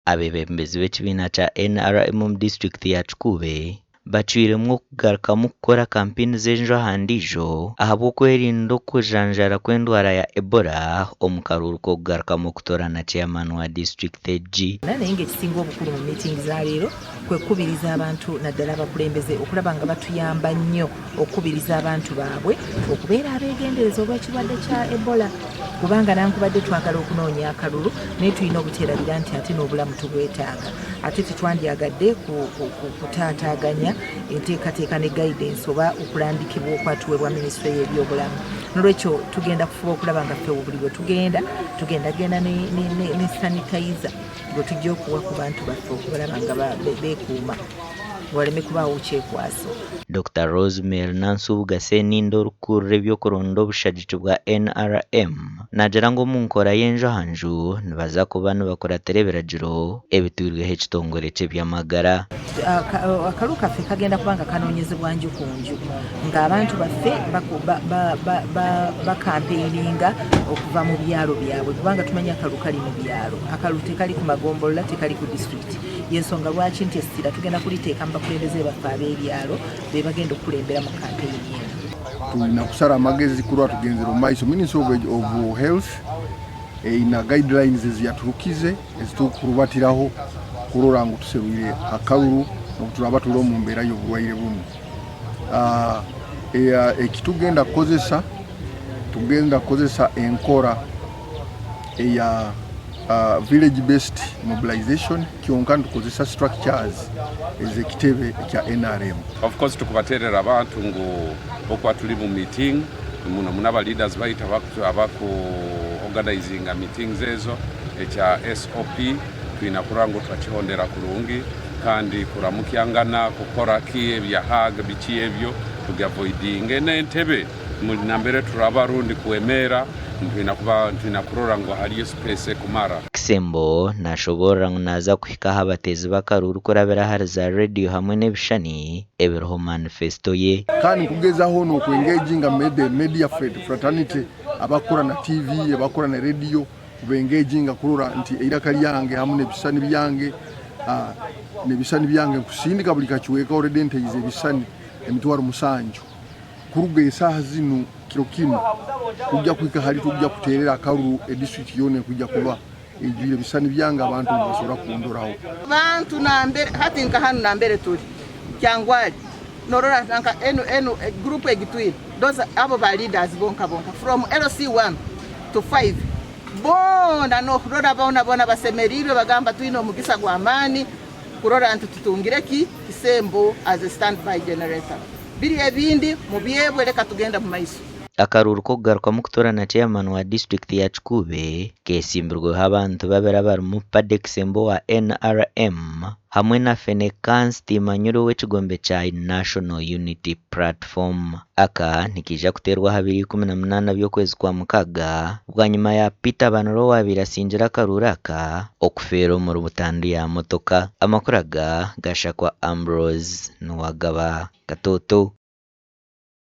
Abeebembezi b'ekibiina kya NRM omu disiturikiti ya Kikuube bacwiremu okugarukamu kukora kampeyini z'enju aha ndiijo ahabw'okwerinda okujanjaara kw'endwara ya Ebola omu karuuru k'okugarukamu okutoorana ceeyamaani wa disiturikiti egi. Naye nga ekisinga obukulu mu miitingi za leero kwe kukubiriza abantu naddala abakulembeze okulaba nga batuyamba nnyo okukubiriza abantu baabwe okubeera abeegendereza olw'ekirwadde kya Ebola kubanga nankubadde twagala okunoonya akalulu naye tulina obuteerabira nti ate n'obulamu tubwetaaga ate tetwandyagadde kutaataaganya enteekateeka ne guidance oba okulambikibwa okwatuweebwa minisitule y'ebyobulamu. Nolwekyo tugenda kufuba okulaba nga ffe buli bwe tugenda tugenda genda ne sanitizer gwe tujja okuwa ku bantu baffe okubalaba nga beekuuma waleme kubaawo kyekwaso. Dokita Rosemary Nansubuga Sseninde orikukurira eby'okuronda obushagiki bwa NRM naagira ngu omu nkora y'enju aha nju nibaza kuba nibakuratira ebiragiro ebitwirweho ekitongore ky'eby'amagara. Akalu kaffe kagenda kuba nga kanoonyezebwa nju ku nju ng'abantu baffe bakampeininga okuva mu byalo byabwe kubanga tumanyi akalu kali mu byalo. Akalu tekali ku magombolola, tekali ku disitulikiti. Y'ensonga lwaki nti essira tugenda kuliteeka mu bakulembeze baffe ab'ebyalo be bagenda okukulembera mu kampeyini eno. Tulina kusara amagezi kurwa tugenzere omu maiso. Ministry of Health eine guidelines eziyaturukize eziturukurubatiraho kurora ngu tuserwire akaruru obu turaba turi omu mbeera y'oburwaire bunu. Ekitugenda kukozesa, tugenda kukozesa enkora eya village based mobilization kyonka nitukozesa structures ez'ekitebe ekya NRM. Of course tukubaterera abantu ngu okuba turi mu meeting muno muno aba leaders baitu abaku organizinga meetings ezo ekya SOP twina kurora ngu twakihondera kurungi kandi kuramukyangana kukora ki ebya hug biki ebyo tugi avoidinge n'entebe nambere turaba rundi kwemeera nitwina kuba nitwina kurora ngu hariyo space ekumara. Kisembo nashoboorora ngu naaza kuhika aha bateezi b'akaruuru kurabira ahari za rediyo hamwe n'ebishushani ebiriho manifesito ye. Kandi nkugezaho n'okwengeginga media fraternity abakukora na TV, abakukora na rediyo kubengeginga kurora nti eiraka ryange hamu n'ebishushani byange n'ebishushani byange nkusindika buri kacweka already nteize ebishushani 7000 kuruga esaaha zinu kiro kinu kujja kuhika hali tujja kuteerera akaruru edisiturikiti yoona ekujja kuba eijwire ebishushani byange abantu nibasobora kundoraho. Bantu nambere hati nka hanu nambere turi Kyangwali norora nka enu enu group egi twine those abo ba leaders bonka bonka from LC1 to 5 boona nokurora boona boona basemeriirwe bagamba twine omugisa gw'amaani kurora nti tutungire ki kisembo as a standby generator biri ebindi mubyebwe leka tugenda mu maiso. Akaruuru k'okugarukamu kutoorana ceeyamaani wa disiturikiti ya Kikuube keesimbirweho abantu babiri abarimu Paddy Kisembo owa NRM hamwe na Fenekansi Timanyire ow'ekigombe kya National Unity Platform. Aka nikaija kuteerwa aha biro 18 by'okwezi kwa Mukaaga bwanyima ya Peter Banura owaabaire asingire akaruuru aka okufeera omuri butandu ya motoka. Amakuru aga gashakwa Ambrose Nuwagaba Katoto.